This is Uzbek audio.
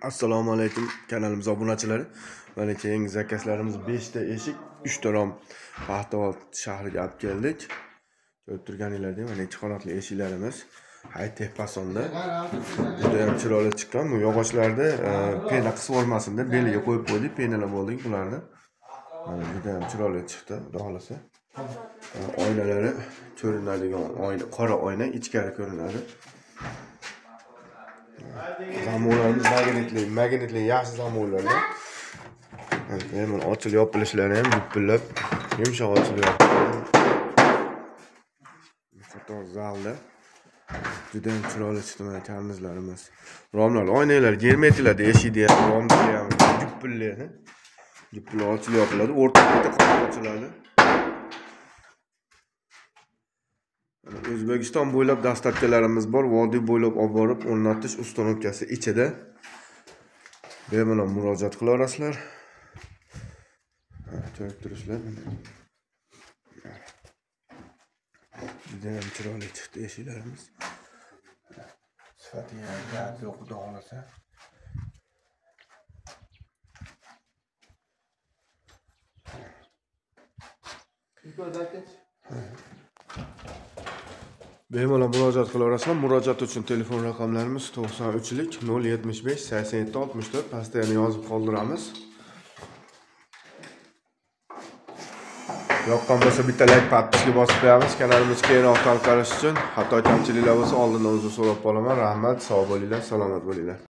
Assalomu alaykum kanalimiz obunachilari. Mana keyingi zakazlarimiz 5 ta eshik, 3 ta rom Paxtaobod shahriga olib keldik. Ko'rib turganinglardek mana ikki qanotli eshiklarimiz high-tech fasonda. Juda ham chiroyli chiqqan. Bu yog'ochlarda pena qisib olmasin deb beliga qo'yib qo'ydik, penalab oldik bularni. Mana juda ham chiroyli chiqdi, xudo xolasa. Oynalari ko'rinadigan oyna, qora oyna ichkari ko'rinadi. Zamonlarimiz magnitli, yaxshi zamonlarda. Mana ochilib yopilishlari ham gupillab, yumshoq ochilib yopiladi. Qator zalda juda ham chiroyli chiqdi mana karnizlarimiz. Romlar, oynalar germetiklarda eshikda ham, romda ham gupilli. Gupillab ochilib yopiladi, o'rta bitta qop ochiladi. O'zbekiston bo'ylab dastavkalarimiz bor. Vodiy bo'ylab olib borib o'rnatish ustanovkasi ichida. Bemalol murojaat qila olasizlar. Ko'rib turibsizlar. Juda ham chiroyli chiqdi eshiklarimiz. Sifati ham gap yo'q, xudo xolasa. Bemalol murojaat qila olasizlar. Murojaat uchun telefon raqamlarimiz 93 075 87 64. Pastda yana yozib qoldiramiz. Yoqqan bo'lsa bitta like, podpiska bosib qo'yamiz. Kanalimiz keyinroq tarqalishi uchun. Xato kamchiliklar bo'lsa oldindan uzr so'rab qolaman. Rahmat, sog' bo'linglar, salomat bo'linglar.